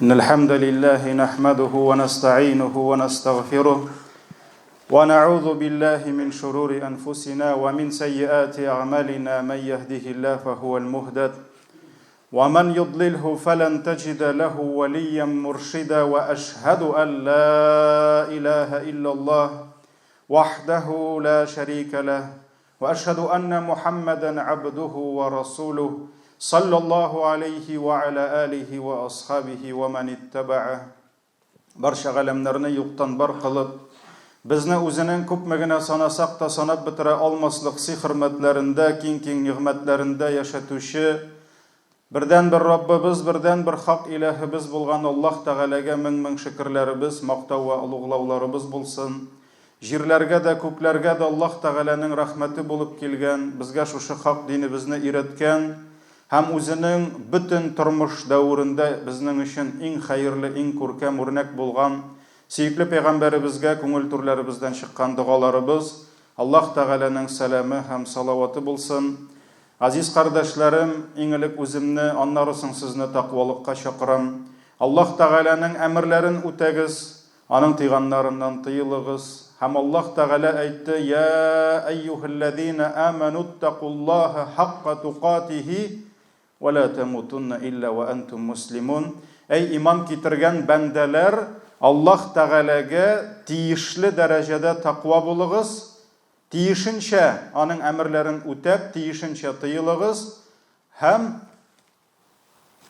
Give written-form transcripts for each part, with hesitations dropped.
إن الحمد لله نحمده ونستعينه ونستغفره ونعوذ بالله من شرور أنفسنا ومن سيئات أعمالنا من يهده الله فهو المهدد ومن يضلله فلن تجد له وليا مرشدا وأشهد أن لا إله إلا الله وحده لا شريك له وأشهد أن محمدا عبده ورسوله صلى الله عليه وعلى آله وأصحابه ومن اتبعه Барча галәмнәрне юктан бар кылып, безне үзенең күпме генә санасак та санап бетерә алмаслык сый-хөрмәтләрендә, киң-киң нигъмәтләрендә яшәтүче бердәнбер Раббыбыз, бердәнбер хак иләһебез булган Аллаһ Тәгаләгә мең-мең шөкерләребез, мактау вә олуглауларыбыз булсын. Җирләргә дә, күкләргә дә Аллаһ Тәгаләнең рәхмәте булып килгән, безгә шушы хак динебезне өйрәткән, Һәм үзенең бөтен тормыш дәверендә безнең өчен иң хәерле, иң күркәм үрнәк булган сөекле пәйгамбәребезгә күңел түрләребездән чыккан догаларыбыз, Аллаһ Тәгаләнең сәламе һәм салаваты булсын. Газиз кардәшләрем, иң элек үземне, аннары соң сезне тәкъвалыкка чакырам. Аллаһ Тәгаләнең әмерләрен үтәгез, Аның тыйганнарыннан тыелыгыз. Һәм Аллаһ Тәгалә әйтте, Йә әйюһәлләзинә әмәнүттәкуллаһа хакка тукатиһи вә лә тәмутунна илля вә әнтүм муслимун. Әй иман китергән бәндәләр, Аллаһ Тәгаләгә тиешле дәрәҗәдә тәкъва булыгыз, тиешенчә Аның әмерләрен үтәп, тиешенчә тыелыгыз һәм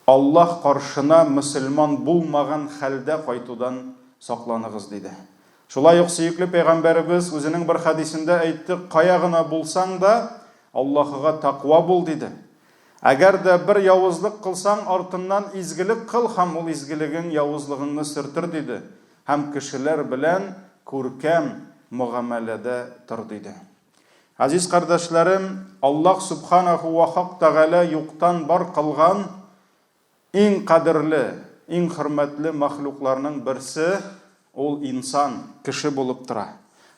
Аллаһ каршына мөселман булмаган хәлдә кайтудан сакланыгыз, диде. Шулай ук сөекле пәйгамбәребез үзенең бер хәдисендә әйтте, Кая гына булсаң да, Аллаһыга тәкъва бул, диде. Әгәр дә бер явызлык кылсаң, артыннан изгелек кыл һәм ул изгелегең явызлыгыңны сөртер, диде. Һәм кешеләр белән күркәм мөгамәләдә тор, диде. Газиз кардәшләрем, Аллаһ Сүбхәнәһү вә Хак Тәгалә юктан бар кылган иң кадерле, иң хөрмәтле мәхлукларның берсе ул инсан, кеше булып тора.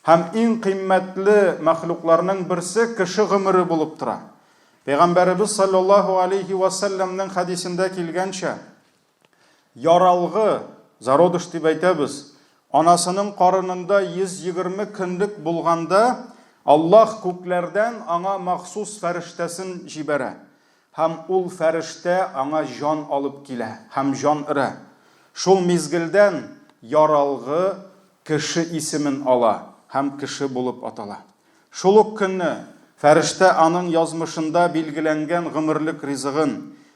Һәм иң кыйммәтле мәхлукларның берсе кеше гомере булып тора. Пәйгамбәребез саллаллаһу алейһи вә сәлләмнең хәдисендә килгәнчә, Яралгы, зародыш дип әйтәбез, анасының карынында 120 көнлек булганда, Аллаһ күкләрдән аңа махсус фәрештәсен җибәрә. Һәм ул фәрештә аңа җан алып килә һәм җан өрә. Шул мизгелдән яралгы кеше исемен ала һәм кеше булып атала. Шул ук көнне фәрештә аның язмышында билгеләнгән гомерлек ризыгын,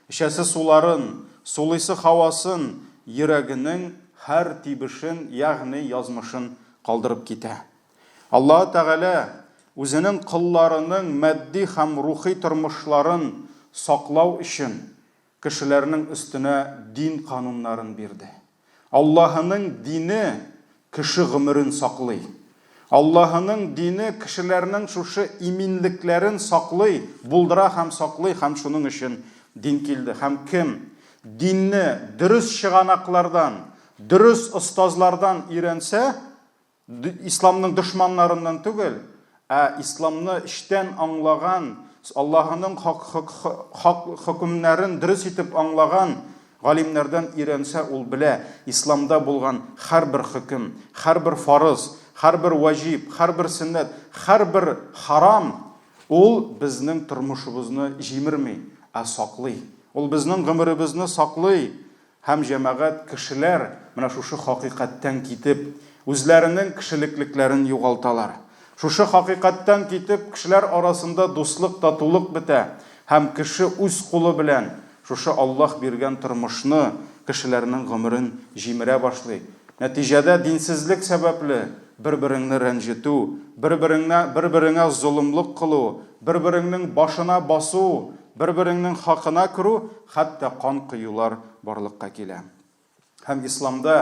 эчәсе суларын, сулыйсы һавасын, йөрәгенең һәр тибешен, ягъни язмышын калдырып китә. Аллаһы Тәгалә үзенең колларының матди һәм рухи тормышларын саклау өчен кешеләрнең өстенә дин кануннарын бирде. Аллаһының дине кеше гомерен саклый. Аллаһының дине кешеләрнең шушы иминлекләрен саклый, булдыра һәм саклый һәм шуның өчен дин килде. Һәм кем динне дөрес чыганаклардан, дөрес остазлардан өйрәнсә, Исламның дошманнарыннан түгел, ә исламны эчтән аңлаган, Аллаһының хак хөкемнәрен дөрес итеп аңлаган галимнәрдән өйрәнсә, ул белә, исламда булган һәрбер хөкем, һәрбер фарыз, һәрбер ваҗиб, һәрбер сөннәт, һәрбер харам ул безнең тормышыбызны җимерми, ә саклый. Ул безнең гомеребезне саклый. Һәм җәмәгать, кешеләр, менә шушы хакыйкатьтән китеп, үзләренең кешелеклекләрен югалталар. Шушы хакыйкатьтән китеп, кешеләр арасында дуслык, татулык бетә, һәм кеше үз кулы белән шушы Аллаһ биргән тормышны, кешеләрнең гомерен җимерә башлый. Нәтиҗәдә, динсезлек сәбәпле, бер-береңне рәнҗетү, бер-береңә, бер-береңә золымлык кылу, бер-береңнең башына басу, Бер-береңнең хакына керү, хәтта кан коюлар барлыкка килә. Һәм исламда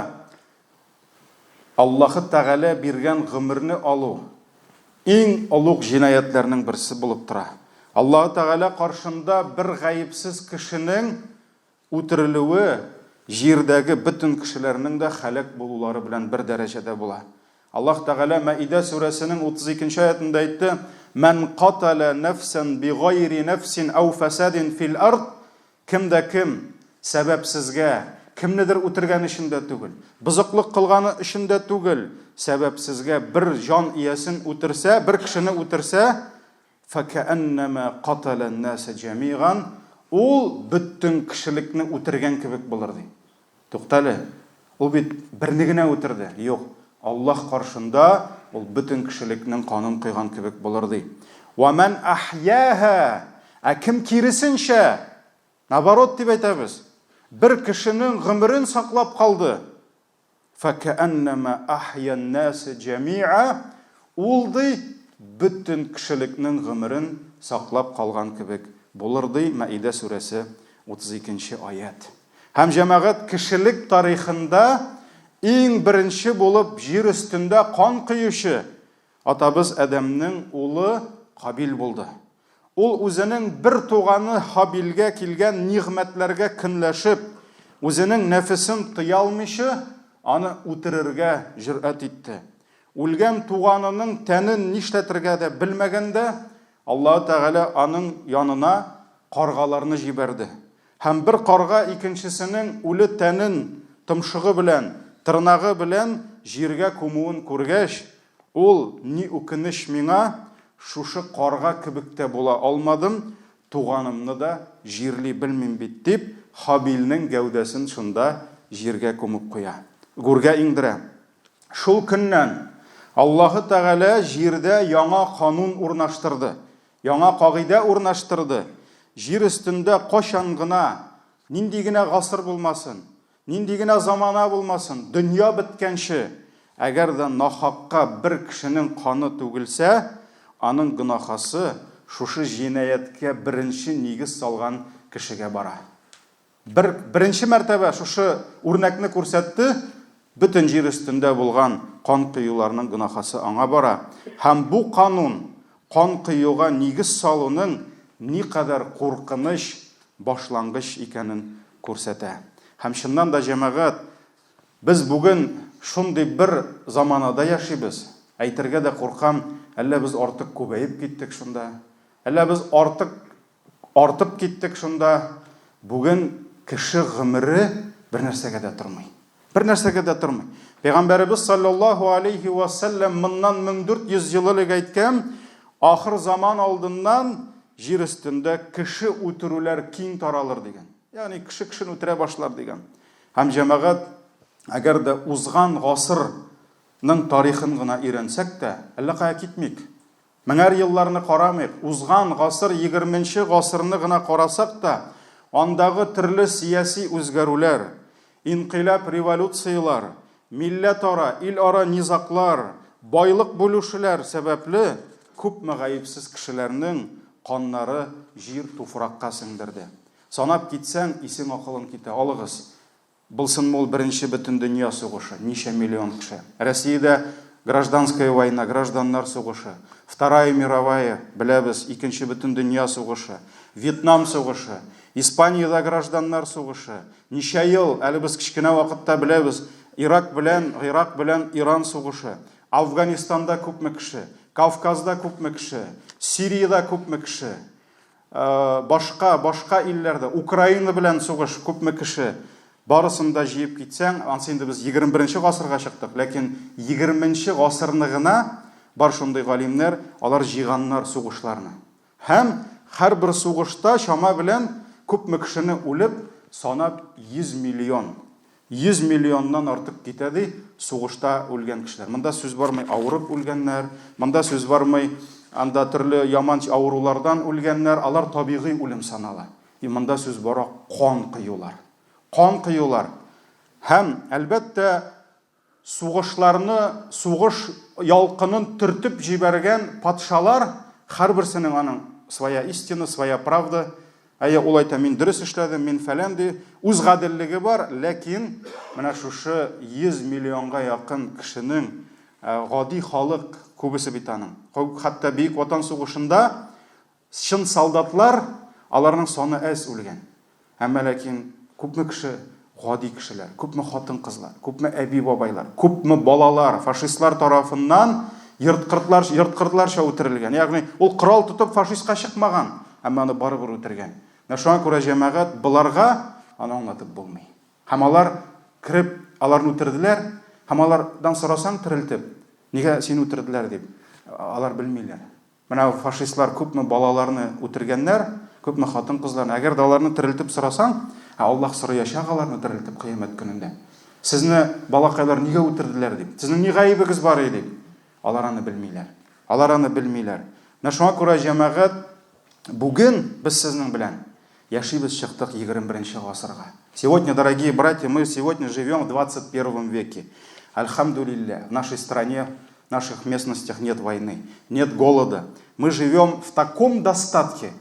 Аллаһы Тәгалә биргән гомерне алу иң олуг җинаятьләрнең берсе булып тора. Аллаһы Тәгалә каршында бер гаепсез кешенең үтерелүе җирдәге бөтен кешеләрнең дә һәлак булулары белән бер дәрәҗәдә була. Аллаһ Тәгалә Мәидә сүрәсенең 32 нче аятында әйтте, Мән катәлә нәфсән бигайри нәфсин әү фәсәдин фил ард, кем дә кем сәбәпсезгә кемнедер үтергән өчен дә түгел, бозыклык кылганы өчен дә түгел, сәбәпсезгә бер җан иясен үтерсә, бер кешене үтерсә, фәкәәннәмә катәлән-нәсә җәмиган, ул бөтен кешелекне үтергән кебек булыр, ди. Туктале, ул бит берне генә үтерде. Юк, Аллаһ каршында ул бөтен кешелекнең канын койган кебек булыр, ди. Вә мән әхйәһә, ә кем киресенчә, наоборот дип әйтәбез, бер кешенең гомерен саклап калды, фәкәәннәмә әхйән-нәсе җәми'а, ул, ди, бөтен кешелекнең гомерен саклап калган кебек булыр, ди, Мәидә сүрәсе, 32 нче аять. Һәм җәмәгать кешелек тарихында иң беренче булып җир өстендә кан коючы атабыз Адәмнең улы Кабил булды. Ул үзенең бер туганы Һабилгә килгән нигъмәтләргә көнләшеп, үзенең нәфесен тыя алмыйча, аны үтерергә җөрьәт итте. Үлгән туганының тәнен нишләтергә дә белмәгәндә, Аллаһы Тәгалә аның янына каргаларны җибәрде. Һәм бер карга икенчесенең үле тәнен томшыгы белән, тырнагы белән җиргә күмүен күргәч, ул, Ни үкенеч миңа, шушы карга кебек тә була алмадым, туганымны да җирли белмим бит, дип, Һабилнең гәүдәсен шунда җиргә күмеп куя, гүргә иңдерә. Шул көннән Аллаһы Тәгалә җирдә яңа канун урнаштырды. Яңа кагыйдә урнаштырды, җир өстендә кайчан гына, нинди генә гасыр булмасын, нинди генә замана булмасын, дөнья беткәнче, әгәр дә нахакка бер кешенең каны түгелсә, аның гөнаһасы шушы җинаятькә беренче нигез салган кешегә бара. Бер, беренче мәртәбә шушы үрнәкне күрсәтте, бөтен җир өстендә булган кан коюларның гөнаһасы аңа бара. Һәм бу канун кан коюга нигез салуның никадәр куркыныч башлангыч икәнен күрсәтә. Һәм чыннан да, җәмәгать, без бүген шундый бер заманада яшибез, әйтергә дә куркам, әллә без артык күбәеп киттек шунда, әллә без артык Артып киттек шунда. Бүген кеше гомере бер нәрсәгә дә тормый. Бер нәрсәгә дә тормый. Пәйгамбәребез саллаллаһу алейхи ва сәлләм моннан 1400 ел элек әйткән, ахыр заман алдыннан җир өстендә кеше үтерүләр киң таралыр дигән. Ягъни кеше кешене үтерә башлар дигән. Һәм җәмәгать, әгәр дә узган гасырның тарихын гына өйрәнсәк тә, әллә кая китмик. Меңәр елларны карамыйк, узган гасыр, егерменче гасырны гына карасак та, андагы төрле сияси үзгәрүләр, инкыйлаб-революцияләр, милләтара, ил-ара низаглар, байлык бүлүшеләр сәбәпле күпме гаепсез кешеләрнең каннары җир-туфракка сеңдерде. Санап китсәң, исең-акылың китә. Алыгыз, Булсынмы ул Беренче бөтендөнья сугышы, ничә миллион кеше. Россиядә Гражданская война, гражданнар сугышы, Вторая мировая, беләбез, Икенче бөтендөнья сугышы, Вьетнам сугышы, Испаниядә гражданнар сугышы, ничә ел, әле без кечкенә вакытта беләбез, Ирак белән, Гыйрак белән Иран сугышы, Афганистанда күпме кеше, Кавказда күпме кеше, Сириядә күпме кеше. Башка, башка илләрдә, Украина белән сугыш, күпме кеше, барысын да җыеп китсәң, ансы инде без 21 гасырга чыктык, ләкин 20 гасырны гына бар шундый галимнәр, алар җыйганнар сугышларны. Һәм һәрбер сугышта чама белән күпме кешене үлеп, санап 100 миллион. 100 миллионнан артык китә, ди, сугышта үлгән кешеләр. Монда сүз бармый авырып үлгәннәр, монда сүз бармый анда төрле яман авырулардан үлгәннәр, алар табигый үлем санала. И монда сүз бара кан коюлар. Кан коюлар. Һәм, әлбәттә, сугышларны, сугыш ялкынын төртеп җибәргән патшалар, һәрберсенең аның своя истина, своя правда, Әйе, ул әйтә, мин дөрес эшләдем, мин фәлән ди. Үз гаделлеге бар, ләкин менә шушы 100 миллионга якын кешенең гади халык күбесе бит аның. Хәтта Бөек Ватан сугышында чын солдатлар, аларның саны әз үлгән. Әмма ләкин күпме кеше гади кешеләр, күпме хатын-кызлар, күпме әби-бабайлар, күпме балалар фашистлар тарафыннан ерткыртлар, ерткыртларча үтерелгән. Ягъни ул корал тотып фашистка чыкмаган, әмма аны барыбер үтергән. Менә шуңа күрә җәмәгать боларга аны аңлатып булмый. Һәм алар кереп, аларны үтерделәр, һәм алардан сорасаң терелтеп, нигә сине үтерделәр дип, алар белмиләр. Менә фашистлар күпме балаларны үтергәннәр, күпме хатын-кызларны. Әгәр дә аларны терелтеп сорасаң, ә Аллаһ сораячак аларны терелтеп кыямәт көнендә. Сезне балакайлар нигә үтерделәр дип. Сезнең ни гаебегез бар иде дип. Алар аны белмиләр. Алар аны белмиләр. Менә шуңа күрә җәмәгать бүген без сезнең белән яшибез чыктык 21 гасырга. Сегодня, дорогие братья, мы сегодня живем в 21 веке. Альхамдулилля, в нашей стране, в наших местностях нет войны, нет голода. Мы живем в таком достатке.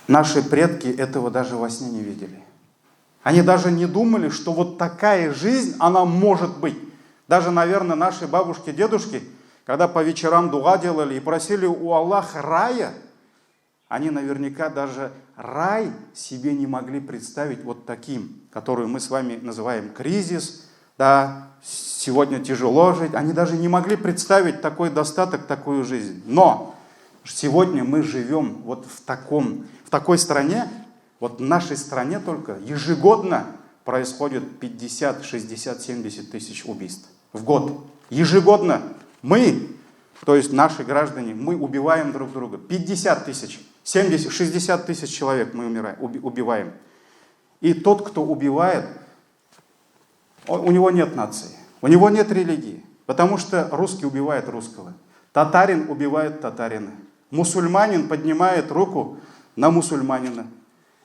Наши предки этого даже во сне не видели. Они даже не думали, что вот такая жизнь, она может быть. Даже, наверное, наши бабушки, дедушки, когда по вечерам дуга делали и просили у Аллаха рая, они наверняка даже рай себе не могли представить вот таким, который мы с вами называем кризис, да, сегодня тяжело жить. Они даже не могли представить такой достаток, такую жизнь. Но сегодня мы живем вот в, таком, в такой стране, вот в нашей стране только ежегодно происходит 50, 60, 70 тысяч убийств в год. Ежегодно мы, то есть наши граждане, мы убиваем друг друга. 50 тысяч, 70, 60 тысяч человек мы умираем, убиваем. И тот, кто убивает, у него нет нации, у него нет религии. Потому что русский убивает русского, татарин убивает татарина, мусульманин поднимает руку на мусульманина.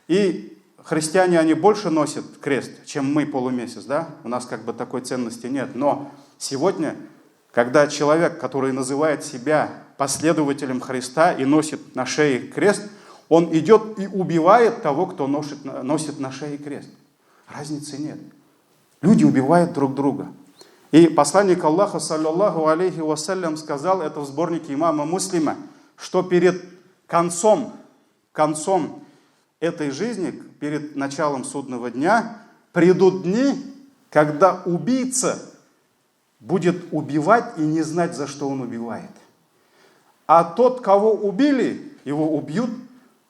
И христиане, они больше носят крест, чем мы полумесяц, да? У нас как бы такой ценности нет. Но сегодня, когда человек, который называет себя последователем Христа и носит на шее крест, он идет и убивает того, кто носит, носит на шее крест. Разницы нет. Люди убивают друг друга. И посланник Аллаха, саллаллаху алейхи вассалям, сказал это в сборнике имама Муслима, что перед концом, концом этой жизни, перед началом судного дня, придут дни, когда убийца будет убивать и не знать, за что он убивает. А тот, кого убили, его убьют,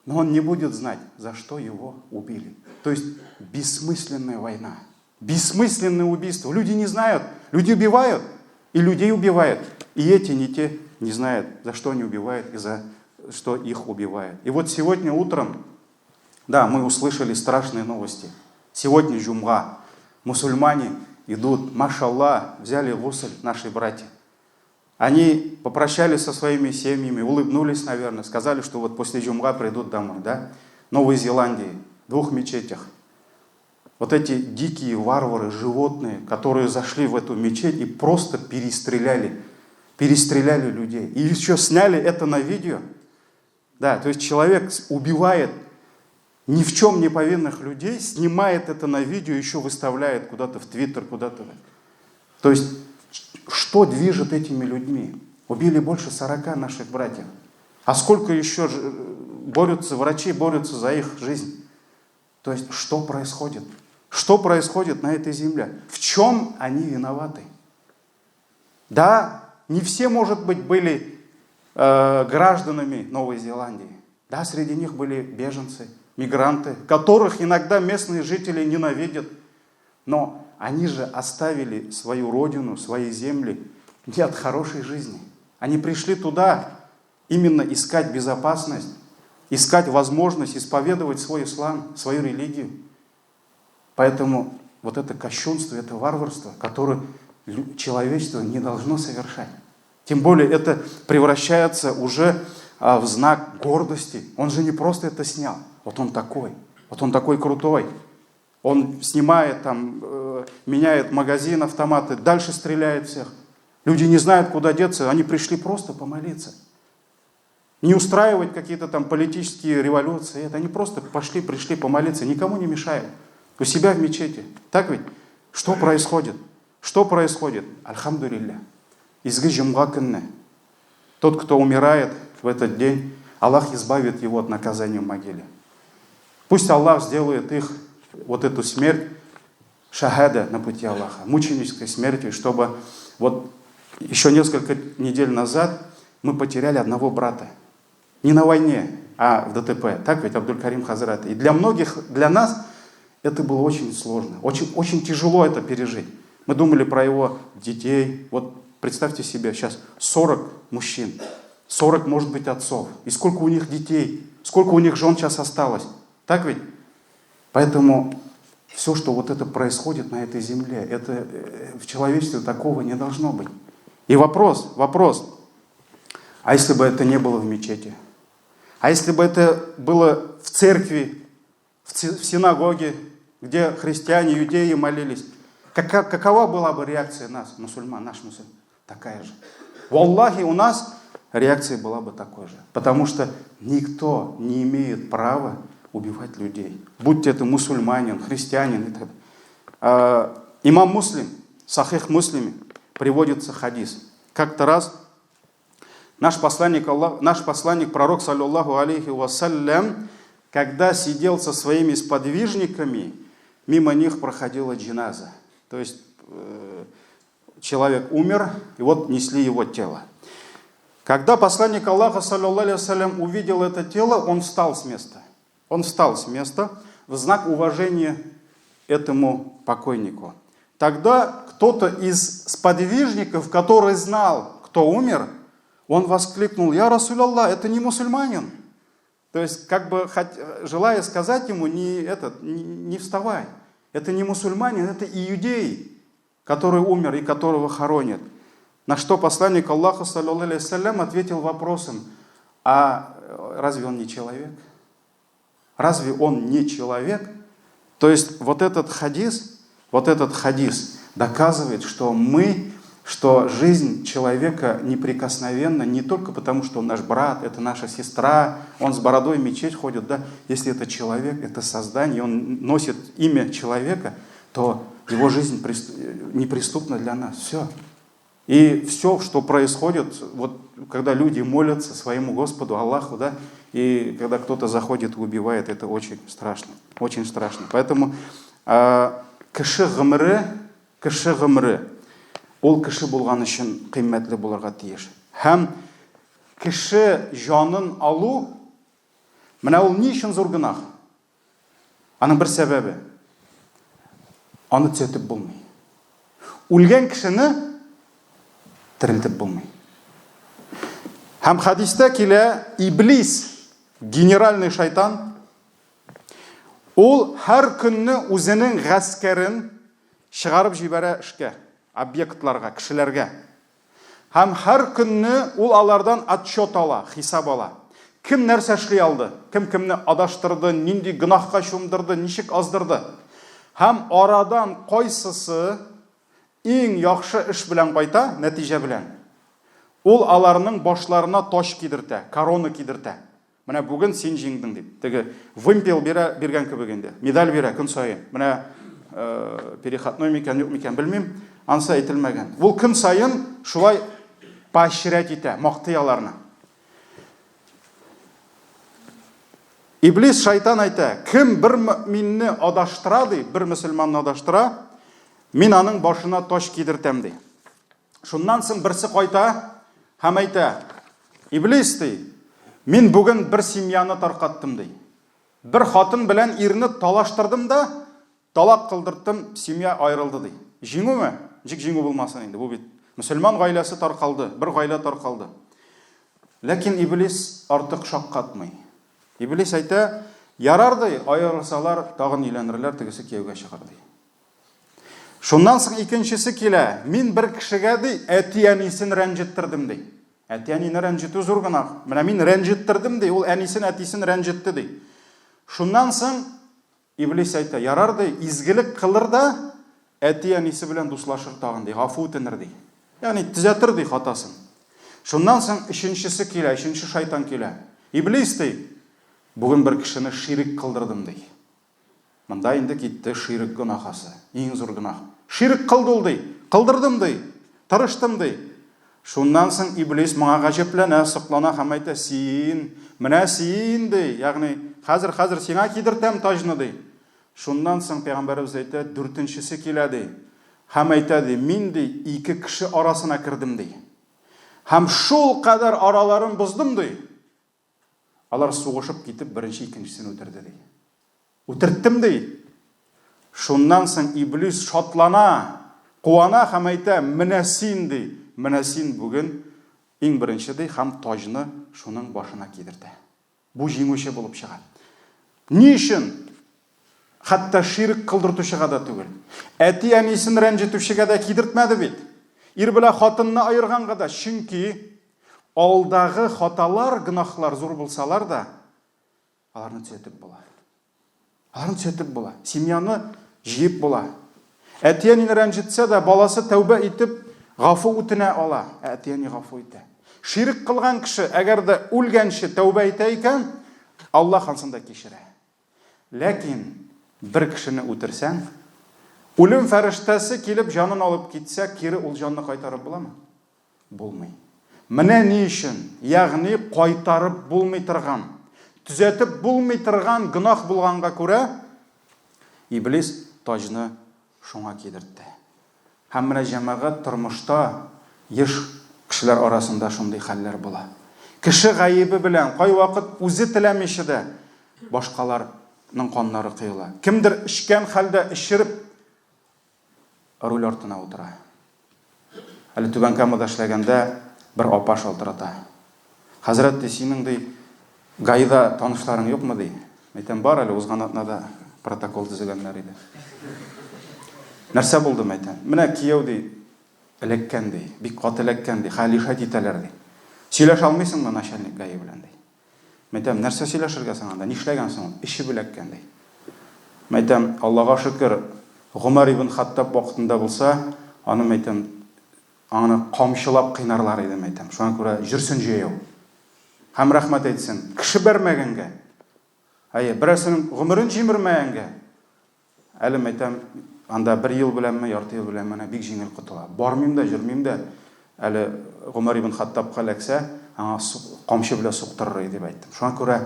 но он не будет знать, за что его убили. То есть бессмысленная война, бессмысленное убийство. Люди не знают, люди убивают, и людей убивают. И эти, не те не знают, за что они убивают и за что их убивают. И вот сегодня утром, да, мы услышали страшные новости. Сегодня джумга. Мусульмане идут, машаллах, взяли гусль наши братья. Они попрощались со своими семьями, улыбнулись, наверное, сказали, что вот после джумга придут домой, да? Новой Зеландии, в двух мечетях. Вот эти дикие варвары, животные, которые зашли в эту мечеть и просто перестреляли, перестреляли людей. И еще сняли это на видео. Да, то есть человек убивает ни в чем не повинных людей, снимает это на видео, еще выставляет куда-то в Твиттер, куда-то. То есть, что движет этими людьми? Убили больше 40 наших братьев. А сколько еще борются, врачи борются за их жизнь? То есть, что происходит? Что происходит на этой земле? В чем они виноваты? Да, не все, может быть, были гражданами Новой Зеландии. Да, среди них были беженцы, мигранты, которых иногда местные жители ненавидят. Но они же оставили свою родину, свои земли не от хорошей жизни. Они пришли туда именно искать безопасность, искать возможность исповедовать свой ислам, свою религию. Поэтому вот это кощунство, это варварство, которое человечество не должно совершать. Тем более это превращается уже в знак гордости. Он же не просто это снял. Вот он такой крутой. Он снимает там, меняет магазин, автоматы, дальше стреляет всех. Люди не знают, куда деться, они пришли просто помолиться. Не устраивать какие-то там политические революции. Это они просто пошли, пришли помолиться, никому не мешают. У себя в мечети. Так ведь? Что происходит? Что происходит? Альхамдулилля. Изге җомга көнне. Тот, кто умирает в этот день, Аллах избавит его от наказания в могиле. Пусть Аллах сделает их, вот эту смерть, шахада на пути Аллаха, мученической смертью, чтобы вот еще несколько недель назад мы потеряли одного брата. Не на войне, а в ДТП. Так ведь, Абдулькарим Хазрат. И для многих, для нас Это было очень сложно, очень, очень тяжело это пережить. Мы думали про его детей. Вот представьте себе, сейчас 40 мужчин, 40, может быть, отцов. И сколько у них детей, сколько у них жен сейчас осталось. Так ведь? Поэтому все, что вот это происходит на этой земле, это в человечестве такого не должно быть. И вопрос, вопрос, а если бы это не было в мечети? А если бы это было в церкви, в синагоге, где христиане, иудеи молились? Какова была бы реакция нас, мусульман, наш мусульман? Такая же. Валлахи, у нас реакция была бы такой же. Потому что никто не имеет права убивать людей. Будь это мусульманин, христианин и так далее. Имам Муслим, Сахих Муслиме, приводится хадис. Как-то раз наш посланник, Аллах, наш посланник, пророк, саллаллаху алейхи вассалям, когда сидел со своими сподвижниками, мимо них проходила джиназа. То есть человек умер, и вот несли его тело. Когда посланник Аллаха, саллаллаху алейхи увидел это тело, он встал с места. Он встал с места в знак уважения этому покойнику. Тогда кто-то из сподвижников, который знал, кто умер, он воскликнул: «Я Расуляллах, это не мусульманин». То есть, как бы желая сказать ему, не вставай. Это не мусульманин, это иудей, который умер и которого хоронят. На что посланник Аллаха, саллаллаху ответил вопросом: а разве он не человек? Разве он не человек? То есть вот этот хадис доказывает, что жизнь человека неприкосновенна не только потому, что он наш брат, это наша сестра, он с бородой в мечеть ходит, да. Если это человек, это создание, он носит имя человека, то его жизнь неприступна для нас. Все. И все, что происходит, вот когда люди молятся своему Господу, Аллаху, да, и когда кто-то заходит и убивает, это очень страшно, очень страшно. Поэтому кеше гомере, кеше гомере, ул кеше булган өчен кыйммәтле булырга тиеш. Һәм кеше җанын алу, менә ул ни өчен зур гөнаһ? Аның бер сәбәбе. Аны төзәтеп булмый. Үлгән кешене терелтеп булмый. Һәм хадистә килә иблис, генеральный шайтан, ул һәр көнне үзенең гаскәрен чыгарып җибәрә эшкә, объектларга, кешеләргә. Һәм һәр көнне ул алардан отчет ала, хисап ала. Кем нәрсә эшли алды, кем кемне адаштырды, нинди гөнаһка чумдырды, ничек аздырды. Һәм арадан кайсысы иң яхшы эш белән кайта, нәтиҗә белән, ул аларның башларына таҗ кидертә, корона кидертә. Менә бүген син җиңдең дип. Теге вымпел бирә, биргән кебек инде. Медаль бирә көн саен. Менә переходной микән, юк микән белмим. Ансы әйтелмәгән. Ул көн саен шулай поощрять итә, мактый аларны. Иблис шайтан әйтә, кем бер мөминне адаштыра ди, бер мөселманны адаштыра, мин аның башына таҗ кидертәм ди. Шуннан соң берсе кайта һәм әйтә, Иблис ди, мин бүген бер семьяны таркаттым ди. Бер хатын белән ирне талаштырдым да, талак кылдырттым, семья аерылды ди. Җиңүме? Ничек җиңү булмасын инде, бу бит мөселман гаиләсе таркалды, бер гаилә таркалды. Ләкин Иблис артык шаккатмый. Иблис әйтә, ярар ди, аерылсалар, тагын өйләнерләр, тегесе кияүгә чыгар ди. Шуннан соң икенчесе килә. Мин бер кешегә ди, әти-әнисен рәнҗеттердем ди. Әти-әнине рәнҗетү зур гөнаһ. Менә мин рәнҗеттердем ди, ул әнисен, әтисен рәнҗетте ди. Шуннан соң Иблис әйтә, ярар ди, изгелек кылыр да, әти-әнисе белән дуслашыр тагын ди, гафу үтенер ди. Ягъни төзәтер ди хатасын. Шуннан соң өченчесе килә, өченче шайтан килә. Иблис ди, бүген бер кешене ширек кылдырдым ди. Монда инде китте ширек гөнаһасы, иң зур гөнаһ. Ширек кылды ул, ди. Кылдырдым, ди. Тырыштым, ди. Шуннан соң Иблис моңа гаҗәпләнә, соклана һәм әйтә, син, менә син, ди. Ягъни, хәзер, хәзер сиңа кидертәм таҗны, ди. Шуннан соң пәйгамбәребез әйтә, дүртенчесе килә, ди. Һәм әйтә, ди, мин, ди, ике кеше арасына кердем, ди. Һәм шул кадәр араларын боздым, ди. Алар сугышып китеп, беренче икенчесен үтерде, ди. Үтерттем, ди. Шуннан соң Иблис шатлана, куана һәм әйтә, Менә син, ди, менә син бүген иң беренче, ди, һәм таҗны шуның башына кидертә. Бу җиңүче булып чыга. Ни өчен? Хәтта ширк кылдыртучыга да түгел. Әти-әнисен рәнҗетүчегә дә кидертмәде бит. Ир белән хатынны аерганга да, чөнки алдагы хаталар, гөнаһлар зур булсалар да, аларны төзәтеп була. Аларны төзәтеп була. Семьяны җыеп була. Әти-әнине рәнҗетсә дә, баласы тәүбә итеп, гафу үтенә ала. Ә әти-әни гафу итә. Ширк кылган кеше, әгәр дә үлгәнче тәүбә итә икән, Аллаһ ансын да кичерә. Ләкин бер кешене үтерсәң, үлем фәрештәсе килеп җанын алып китсә, кире ул җанны кайтарып буламы? Булмый. Менә ни өчен, ягъни кайтарып булмый торган, төзәтеп булмый торган гөнаһ булганга күрә, Иблис таҗны шуңа кидертте. Һәм менә җәмәгать тормышта еш кешеләр арасында шундый хәлләр була. Кеше гаебе белән, кайвакыт үзе теләмичә дә, башкаларның каннары коела. Кемдер эчкән хәлдә эчереп руль артына утыра. Әле Түбән Камада эшләгәндә бер апа шалтырата. Хәзрәт, ди, синең, ди, ГАИда танышларың юкмы, ди. Әйтәм, бар әле, узган атнада протокол төзегәннәр иде. Нәрсә булды, мәйтәм. Менә кияү, ди, эләккән, ди, бик каты эләккән, ди, хәл лишать итәләр, ди. Сөйләшә алмыйсыңмы начальник ГАИ белән, ди. Мәйтәм, нәрсә сөйләшергә соң анда, нишләгән соң ул? Эчеп эләккән, ди. Мәйтәм, Аллага шөкер, Гомәр ибн Хаттаб вакытында булса, аны, мәйтәм, аны камчылап кыйнарлар иде, мәйтәм. Шуңа күрә җөрсен җәяү. Һәм рәхмәт әйтсен, кеше бәрмәгәнгә. Әйе, берәрсенең гомерен җимермәгәнгә. Әле, мәйтәм, анда бер ел беләнме, ярты ел беләнме әнә бик җиңел котыла. Бармыйм да, җөрмим дә. Әле Гомәр ибн Хаттабка эләксә, аңа камчы белән суктырыр иде, дип әйттем. Шуңа күрә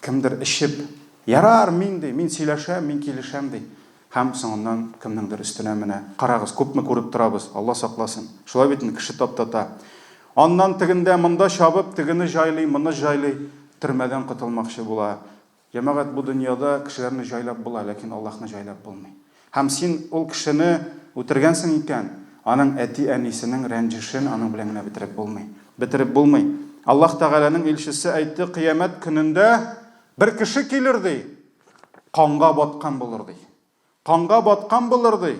кемдер эчеп, ярар, мин, ди, мин сөйләшәм, мин килешәм, ди. Һәм соңыннан кемнеңдер өстенә менә. Карагыз, күпме күреп торабыз, Алла сакласын. Шулай бит инде, кеше таптата. Аннан тегендә монда чабып, тегене җайлый, моны җайлый, төрмәдән котылмакчы була. Җәмәгать, бу дөньяда кешеләрне җайлап була, ләкин Аллаһны җайлап булмый. Һәм син ул кешене үтергәнсең икән, аның әти-әнисенең рәнҗешен аның белән генә бетереп булмый. Бетереп булмый. Аллаһ Тәгаләнең илчесе әйтте, Кыямәт көнендә бер кеше килер, ди, канга баткан булыр, ди. Канга баткан булыр, ди.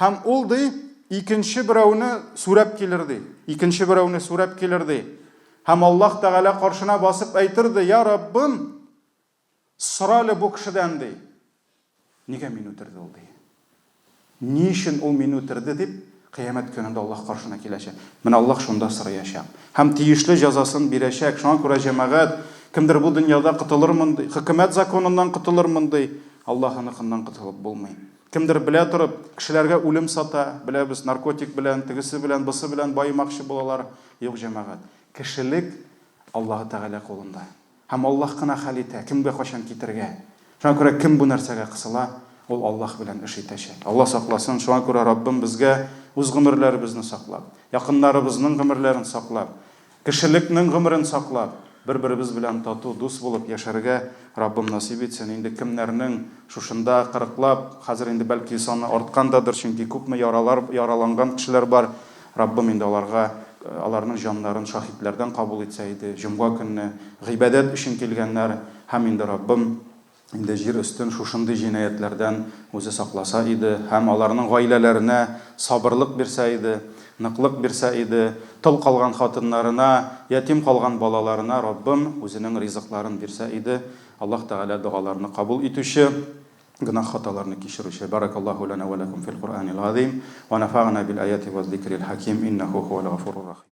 Һәм ул, ди, икенче берәүне сүрәп килер, ди. Икенче берәүне сүрәп килер, ди. Һәм Аллаһ Тәгалә каршына басып әйтер, ди, Я Раббым, сора әле бу кешедән, ди. Нигә мине үтерде ул, ди. Ни өчен ул мине үтерде, дип, кыямәт көнендә Аллаһ каршына киләчәк. Менә Аллаһ шунда сораячак. Һәм тиешле җәзасын бирәчәк. Шуңа күрә, җәмәгать, кемдер бу дөньяда котылырмын, ди, хөкүмәт законыннан котылырмын, ди, Аллаһыныкыннан котылып булмый. Кемдер белә торып, кешеләргә үлем сата, беләбез, наркотик белән, тегесе белән, бусы белән баемакчы булалар. Юк, җәмәгать, кешелек Аллаһы Тәгалә кулында. Һәм Аллаһ кына хәл итә, кемгә кайчан китергә. Шуңа күрә кем бу нәрсәгә кысыла, ул Аллаһ белән эш итәчәк. Алла сакласын, шуңа күрә Раббым безгә үз гомерләребезне саклап, якыннарыбызның гомерләрен саклап, кешелекнең гомерен саклап, бер-беребез белән тату, дус булып яшәргә Раббым насыйп итсен. Инде кемнәрнең шушында кырыклап, хәзер инде бәлки саны арткандадыр, чөнки күпме яралар, яраланган кешеләр бар, Раббым инде аларга, аларның җаннарын шаһитләрдән кабул итсә иде, җомга көнне гыйбадәт өчен килгәннәр, һәм инде Раббым инде җир өстен шушындый җинаятьләрдән үзе сакласа иде, һәм аларның гаиләләренә сабырлык бирсә иде, ныклык бирсә иде, тол калган хатыннарына, ятим калган балаларына Раббым үзенең ризыкларын бирсә иде. Аллаһ Тәгалә догаларны кабул итүче. Гөнаһ-хаталарны кичерүче. Баракаллаһу лана ва лакум фил Куръанил газыйм, ва нафагъна бил аяти ваз зикрил хаким, иннаху хуал гафурур рахим.